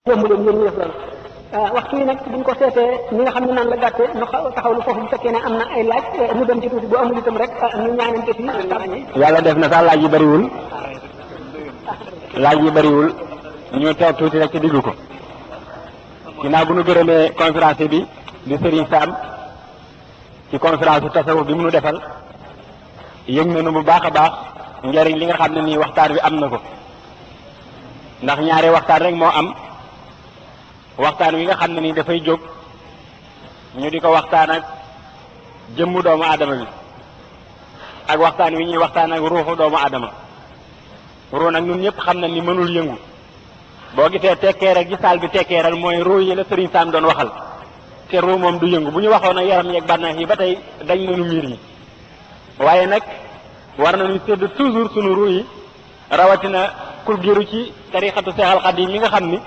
yomb leen yéen ñu def loolu waxtu yi nag buñ ko seetee ñi nga xam ne naan la gàtte ñu taxaw lu foofu bu fekkee ne am na ay laaj ñu dem ci tuuti bu amul itam rek ñu ñaanante fii yàlla def na sax laaj yi bëriwul ñu toog tuuti rek ci diglu ko ginnaaw bu ñu gërëmee conférence bi di Serigne Sam ci conférence tasawuf bi mu nu defal yëg nañu bu baax a baax njëriñ li nga xam ne nii waxtaan wi am na ko ndax ñaari waxtaan rek moo am waxtaan wi nga xam ne nii dafay jóg ñu di ko waxtaan ak jëmmu doomu aadama bi ak waxtaan wi ñuy waxtaan ak ruuxu doomu aadama ruu nag ñun ñëpp xam na ni mënul yëngu boo gisee tekkee rek ci saal bi tekkeeral mooy ruu yi la Serigne Sam doon waxal te ruu moom du yëngu bu ñu waxoon ak yaram yeeg bànneex yi ba tey dañ nañu miir yi waaye nag war nañu sédd toujours sunu ruu yi rawatina kul giru ci tariqatu Seexal Xadiim mi nga xam ni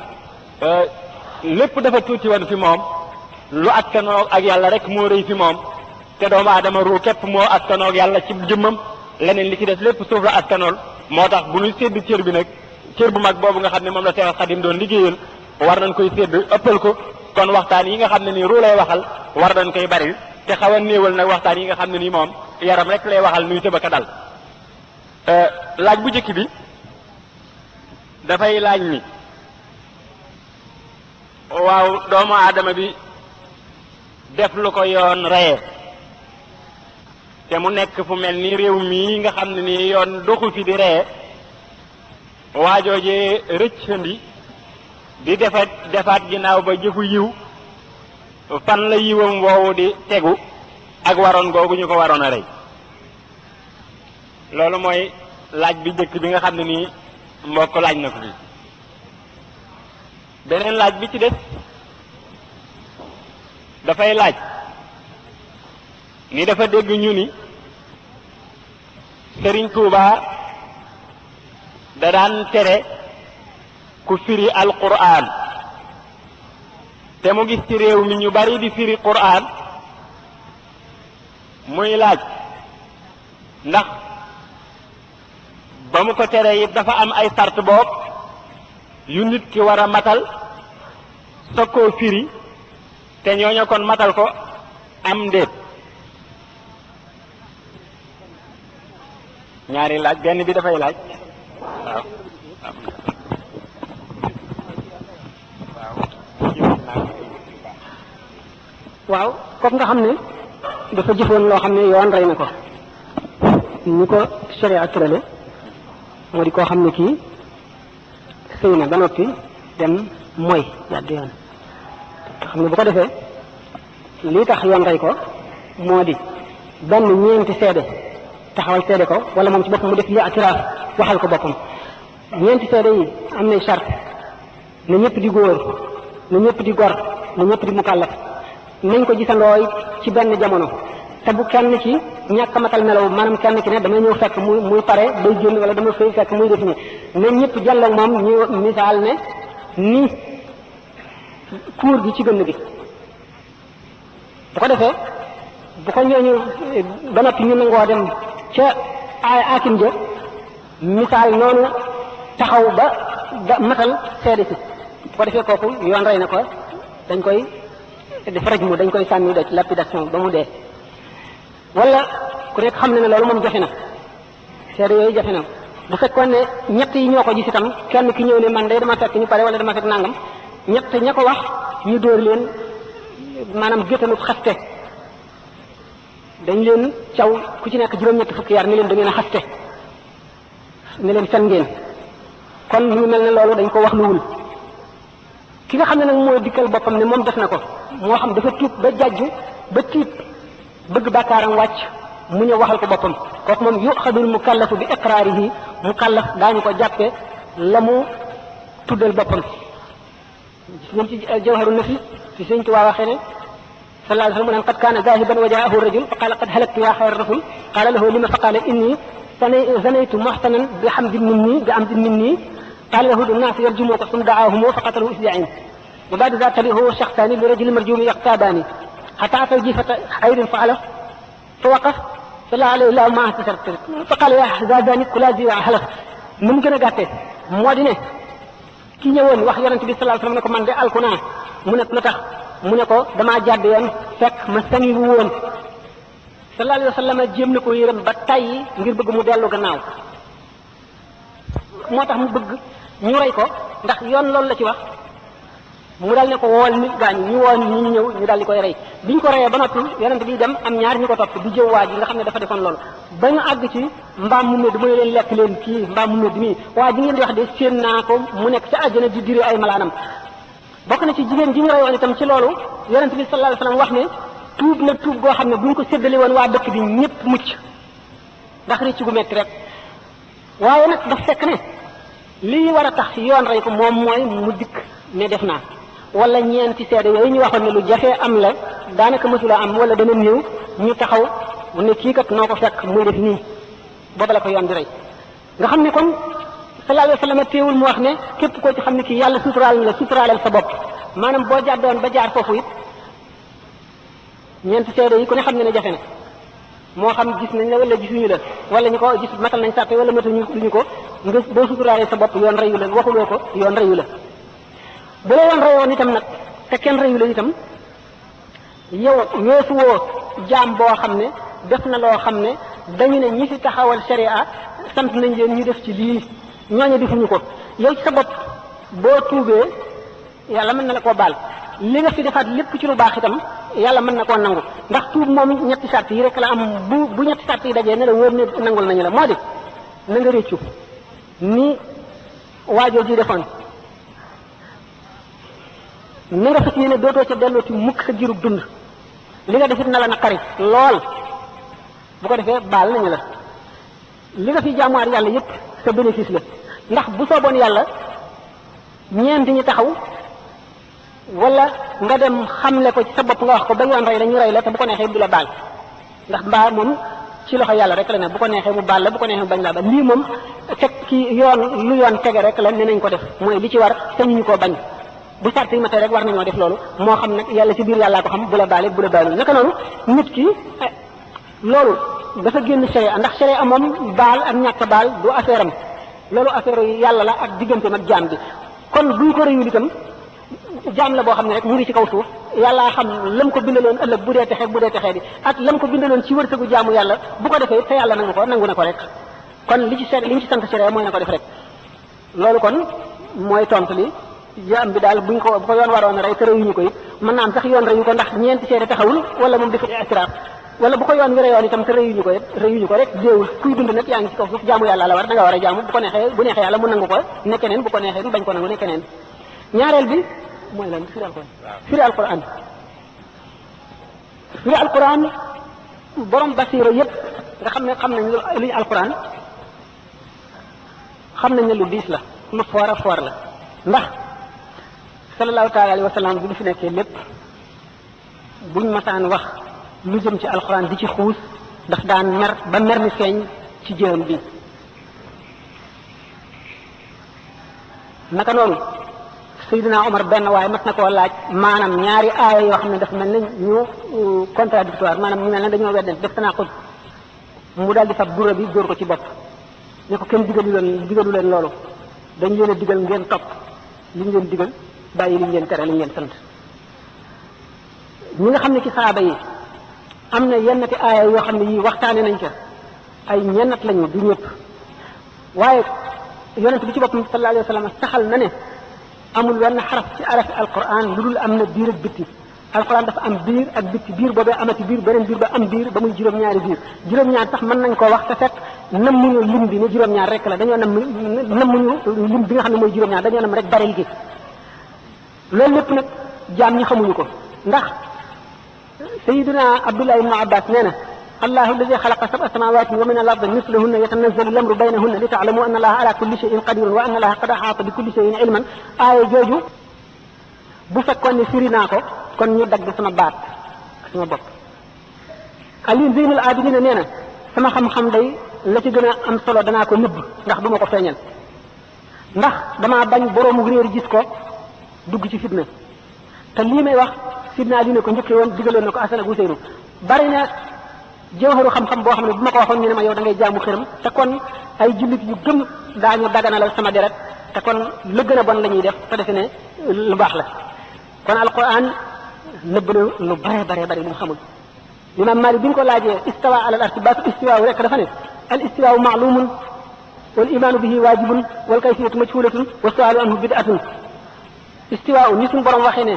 lépp dafa tuuti woon fi moom lu askanoo ak yàlla rek moo rëy fi moom te doomu aadama ruu képp moo askanoo ak yàlla ci jëmmam leneen li ci des lépp suuf la askanool moo tax bu ñuy sédd cër bi nag cër bu mag boobu nga xam ne moom la Seexal Xadiim doon liggéeyal war nañ koy sédd ëppal ko kon waxtaan yi nga xam ne nii ruu lay waxal war nañ koy bari te xaw a néewal nag waxtaan yi nga xam ne nii moom yaram rek lay waxal nuy tëbaka dal laaj bu njëkk bi dafay laaj ni waaw doomu aadama bi def lu ko yoon reye te mu nekk fu mel ni réew mii nga xam ne nii yoon doxu fi di reye waajoojee rëccandi di defaat ginnaaw ba jëfu yiw fan la yiwam woowu di tegu ak waroon googu ñu ko waroon a rey loolu mooy laaj bi njëkk bi nga xam ne nii mbokk laaj na ko fi beneen laaj bi ci des dafay laaj ni dafa dégg ñu ni Serigne Touba da daan tere ku firi alquran te mu gis ci réew mi ñu bari di firi quran muy laaj ndax ba mu ko tere it dafa am ay sart bopp yu nit ki war a matal soog koo firi te ñooñu kon matal ko am ndéet ñaari laaj benn bi dafay laaj waaw kooku nga xam ne dafa jëfoon loo xam ne yoon rey na ko ni ko sharia tërale moo di koo xam ne kii sëy na ba noppi dem mooy jàdd yoon nga xam ne bu ko defee lii tax yoon rey ko moo di benn ñeenti seede taxawal seede ko wala moom ci boppam mu def li atiraaf waxal ko boppam ñeenti seede yi am nay charte na ñëpp di góor na ñëpp di gor na ñëpp di mukallaf nañ ko gisandooy ci benn jamono te bu kenn ci ñàkk matal melaw maanaam kenn ki ne damay ñëw fekk muy pare day génn wala dama fay fekk muy def ni na ñëpp jàlloog moom ñu misaal ne ni kuur gi ci gënn gi bu ko defee bu ko ñooñu ba noppi ñu nangoo dem ca akim ja misaal noonu taxaw ba matal seede si bu ko defee kooku yoon rey na ko dañ koy def raj mu dañ koy sànni doj lapidation ba mu dee wala ku nekk xam ne ne loolu moom jafe na seede yooyu jafe na bu fekkoon ne ñett yi ñoo ko gis itam kenn ki ñëw ne man day dama fekk ñu pare wala dama fekk nangam ñett ña ko wax ñu dóor leen maanaam géttanub xaste dañ leen caw ku ci nekk juróom-ñett fukki yar ni leen da ngeen a xaste ne leen fen ngeen kon mu ngi mel ne loolu dañ ko wax luwul ki nga xam ne nag moo dikkal boppam ne moom def na ko moo xam dafa tuub ba jàjju ba tiit bëgg bàkkaaram wàcc mu ñëw waxal ko boppam kooku moom yuxadul mukallafu bi iqraarihi mukallaf daañu ko jàppe la mu tuddal boppam gis ngeen ci jawharu nafis ci sëñ Tuubaa waxee ne sallallahu alayhi wa sallam mu naan qad kaana zaahiban wa jaahu rajul fa qaala qad halaktu yaa xayra rasul qaala lahu lima fa qaala inni zanaytu muhsanan bi hamdin minni bi amdin minni قال له الناس يرجموك ثم دعاهم فقتلوا إسبوعين وبعد ذلك تبعه شخصان لرجل مرجوم يقتابان حتى أتى جيفة عير فعله فوقف فلا عليه الله ما استشرت فقال يا زاداني كلا زي حلف من gën a gàtte moo di ne ki ñëwoon wax yonent bi sallallahu alayhi wasallam ne ko man de alku naa mu ne lu tax mu ne ko damaa jàdd yoon fekk ma sangiwu woon sallallahu alayhi wasallam jéem na ko yërëm ba tàyyi ngir bëgg mu dellu gannaaw moo tax mu bëgg ñu rey ko ndax yoon loolu la ci wax mu dal ne ko wool nit gaañ ñu woon ñu ñëw ñu daal di koy rey biñ ko reyee ba noppi yonent bi dem am ñaar ñu ko topp di jëw waa ji nga xam ne dafa defoon loolu ba ñu àgg ci mbaam mu medd mu ne leen lekk leen kii mbaam mu medd mii waa ji ngeen di wax de séen naa ko mu nekk ca àjjana di diri ay malaanam bokk na ci jigéen ji ñu reyoon itam ci loolu yonent bi sallallahu alayhi wasallam wax ne tuub na tuub goo xam ne bu ñu ko séddale woon waa dëkk bi ñëpp mucc ndax rëcc gu metti rek waaye nag daf fekk ne lii war a tax ci yoon rey ko moom mooy mu dikk ne def naa wala ñeenti seede yooyu ñu waxoon ne lu jafee am la daanaka mësula am wala dana néew ñu taxaw ne kii kat noo ko fekk muy def nii booba la ko yoon di rey nga xam ne kon sallallahu alayhi wasallam teewul mu wax ne képp koo ci xam ne kii yàlla suturaal la suturaalal sa bopp maanaam boo jàddoon ba jaar foofu it ñeenti seede yi ku ne xam ne jafe na moo xam gis nañ la wala gisuñu la wala ñu ko gis matal nañ sàppe wala mataluñu ko nga boo suturaalee sa bopp yoon reyu la waxuloo ko yoon reyu la bu la yoon reyoon itam nag te kenn reyu la itam yow weesu woo jaam boo xam ne def na loo xam ne dañu ne ñi fi taxawal sharia sant nañ leen ñu def ci lii ñooñu defuñu ko yow ci sa bopp boo tuubee yàlla mën na la koo baal li nga fi defaat lépp ci lu baax itam yàlla mën na koo nangu ndax tuub moom ñetti sart yi rek la am bu ñetti sart yi dajee ne la wóor ne nangul nañu la moo di na nga réccu ni waajoo ji defoon na nga fas yéene dootoo ca delloo ci mukk sa girub dund li nga defit na la naqari lool bu ko defee baal nañu la li nga fi jaamuwaat yàlla yépp sa bénéfice la ndax bu sooboon yàlla ñeenti ñi taxaw wala nga dem xamle ko ci sa bopp nga wax ko ba yoon rey la ñu rey la te bu ko neexee du la baal ndax mbaa moom ci loxo yàlla rek la ne bu ko neexee mu baal la bu ko neexee mu bañ laa baal lii moom teg ki yoon lu yoon tege rek la ne nañ ko def mooy li ci war sañuñu koo bañ bu sart yi matee rek war nañoo def loolu moo xam nag yàlla ci biir yàllaa ko xam bu la baalee bu la baalul naka noonu nit ki loolu dafa génn sharia ndax sharia moom baal ak ñàkk baal du affaire am loolu affaire yàlla la ak digganteem ak jaam bi kon buñ ko réyul itam jaam la boo xam ne rek mu ngi ci kaw suuf yàllaa xam lam ko bindaloon ëllëg bu dee texee di ak lam ko bindaloon ci wërsëgu jaamu yàlla bu ko defee te yàlla nangu na ko rek kon li ci ci sant sharia mooy na ko def rek loolu kon mooy tontu li jaam bi daal bu ko yoon waroon a rey te reyuñu ko it mën naa am sax yoon reyu ko ndax ñeenti seede taxawul wala moom dafa istiraaf wala bu ko yoon wi reyoon itam te reyuñu ko rek déewul kuy dund nag yaa ngi ci kaw suuf jaamu yàlla la war da nga war a jaamu bu ko neexee bu neexee yàlla mu nangu ko ne keneen bu ko neexee mu bañ ko nangu ne keneen ñaareel bi mooy lan firi alquran borom basira yépp nga xam ne xam nañ luy alquran xam nañ ne lu diis la lu foor a foor la ndax sallallahu taala alayhi wa sallam bi lu fi nekkee lépp buñ masaan wax lu jëm ci alxuraan di ci xuus daf daan mer ba mer mi feeñ ci jëm bi naka noonu Seydina Omar benn waaye mat na koo laaj maanaam ñaari aaya yoo xam ne dafa mel ne ñu contradictoire maanaam ñu mel ne dañoo wedden def tanaqud mu daal di fab dura bi dóor ko ci bopp ne ko kenn digalu leen loolu dañ leen a digal ngeen topp li ñu leen digal bàyyi li ñu leen tere li ñu leen sant ñi nga xam ne ci saaba yi am na yennati aaya yoo xam ne yii waxtaane nañ ca ay ñennat lañu du ñëpp waaye yonent bi ci boppam sallallahu alayhi wa sallam saxal na ne amul wenn xaraf ci arafi alquran lu dul am na biir ak bitti alquran dafa am biir ak bitti biir boobee amati biir beneen biir ba am biir ba muy juróom-ñaari biir juróom-ñaar sax mën nañ koo wax te fekk nammuñu lim bi ne juróom-ñaar rek la dañoo nammuñu lim bi nga xam ne mooy juróom-ñaar dañoo nam rek baril gi loolu lépp nag jaam ñi xamuñu ko ndax sayiduna abdullah ibnu abbas nee na allahu alladi xalaqa sab'a samawati wa min al-ardi mislahunna yatanazzalu al-amru baynahunna li ta'lamu anna allaha ala kulli shay'in qadirun wa anna allaha qad ahata bi kulli shay'in ilman aaya jooju bu fekkoon ne firi naa ko kon ñu dagg sama baat sama bopp Ali Zeynul Abidina nee na sama xam-xam day la ci gën a am solo danaa ko nëbb ndax du ma ko feeñal ndax damaa bañ boroomu réer gis ko dugg ci fitna te lii may wax sidna Ali ne ko njëkkee woon digaloon na ko Asan ak Useynu bari na jawharu xam-xam boo xam ne bu ma ko waxoon ñu ne ma yow da ngay jaamu xërëm te kon ay jullit yu gëm daañu daganalal sama deret te kon la gën a bon la ñuy def te defe ne lu baax la kon alquran nëbb na lu bare lu mu xamul imam Malik bi ñu ko laajee istawa ala al arsi baatu istiwaaw rek dafa ne al istiwaaw maalumun wal imaanu bihi waajibun wal kayfiyatu majhulatun wa sualu anhu bid'atun istiwaaw ni suñu borom waxee ne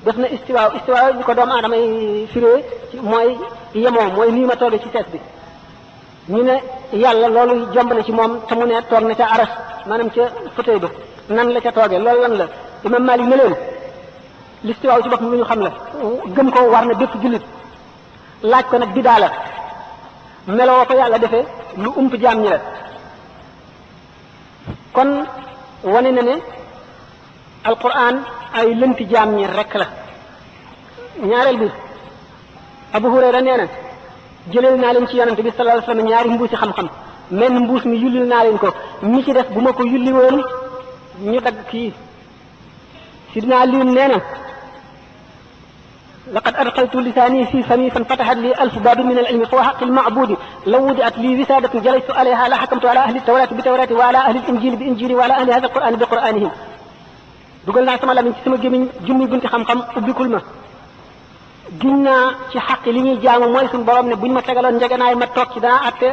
def na istiwaaw bi ko doomu aadama yi firee mooy yemoo mooy nii ma toogee ci sees bi ñu ne yàlla loolu jomb na ci moom te mu ne toog na ca aras maanaam ca fauteuil ba nan la ca toogee loolu lan la imam Malik ne leen l'istiwaaw ci boppam lu ñu xam la gëm ko war na bépp jullit laaj ko nag bidaa la meloo ko yàlla defee lu ump jaam ñi la kon wane na ne alquran ay lënti jaam ñi rek la ñaareel bi Abu Hurayra nee na jëleel naa leen ci yonante bi sallallahu alayhi wasallam ñaari mbuusi xam-xam menn mbuus mi yullil naa leen ko ñi ci def bu ma ko yulli woon ñu dagg kii sidina Aliyun nee na laqad adxaltu lisaani fi fami fanfatahat li alfu baabin min al-ilmi fa haqqi al-ma'budi law wudi'at li wisadatun jalaytu alayha la hakamtu ala ahli at-tawrati bi tawrati wa ala ahli al-injili bi injili wa ala ahli hadha al-qur'ani bi qur'anihim dugal naa sama lamiñ ci sama gémmiñ junni bunti xam-xam ubbikul ma giñ naa ci xaq li ñuy jaamu mooy suñu borom ne buñ ma tegaloon njeganaay ma toog ci danaa atte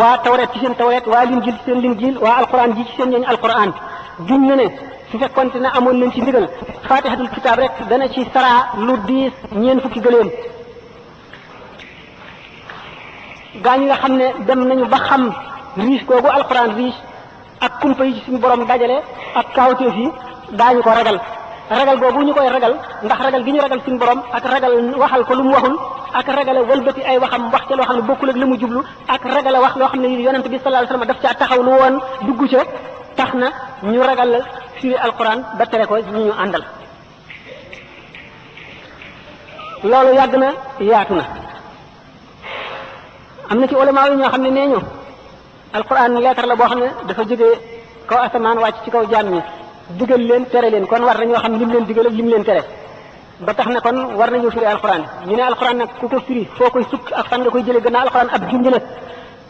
waa tawret ci seen tawret waa linjil ci seen linjil waa alquran ji ci seen ñooñu alquran giñ na ne su fekkonte ne amoon nañ ci ndigal fatihatul kitab rek dana ci sara lu diis ñeen fukki gëléem gaañ nga xam ne dem nañu ba xam riche googu alquran riche ak kumpa yi ci suñu borom dajale ak kaawteef yi daañu ko ragal googu ñu koy ragal ndax ragal gi ñu ragal suñu borom ak ragal waxal ko lu mu waxul ak ragale wëlbati ay waxam wax ca loo xam ne bokkul ak la mu jublu ak ragale wax loo xam ne yonent bi sallallahu alayhi wasallam daf caa taxaw lu woon dugg ca tax na ñu ragal firi alquran ba tere ko ñu àndal loolu yàgg na yaatu na am na ci ulama yi ñoo xam ne nee ñu alquran lettre la boo xam ne dafa jógee kaw asamaan wàcc ci kaw jaam ñi digal leen tere leen kon war nañoo xam lim leen digal ak lim leen tere ba tax na kon war nañoo firi alquran ñu ne alquran nag ku ko firi foo koy sukk ak fan nga koy jëlee gannaaw alquran ab junj la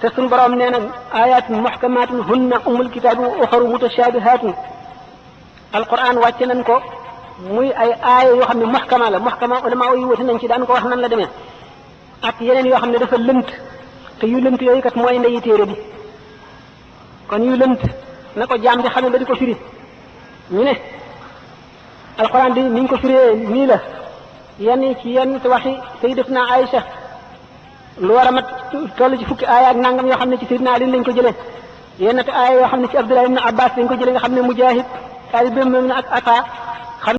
te suñu borom nee na ayatun muhkamatun hunna ummul kitaabi wa uxaru mutashabihatun alquran wàcce nañ ko muy ay aaya yoo xam ne muhkama la muhkama ulama yi wuti nañ ci daan ko wax nan la demee ak yeneen yoo xam ne dafa lënt te yu lënt yooyu kat mooy ndeyi téere bi kon yu lënt na ko jaam di xamee ba di ko firi ñu ne alquran di niñ ko firee nii la yenn ci yenn waxi sayyidatuna Aïcha lu war a mat toll ci fukki aaya ak nangam yoo xam ne ci sayyidina Ali lañ ko jëlee yenn te aaya yoo xam ne ci Abdullah ibn Abbas lañ ko jëlee nga xam ne Mujahid taalibeem na ak Ata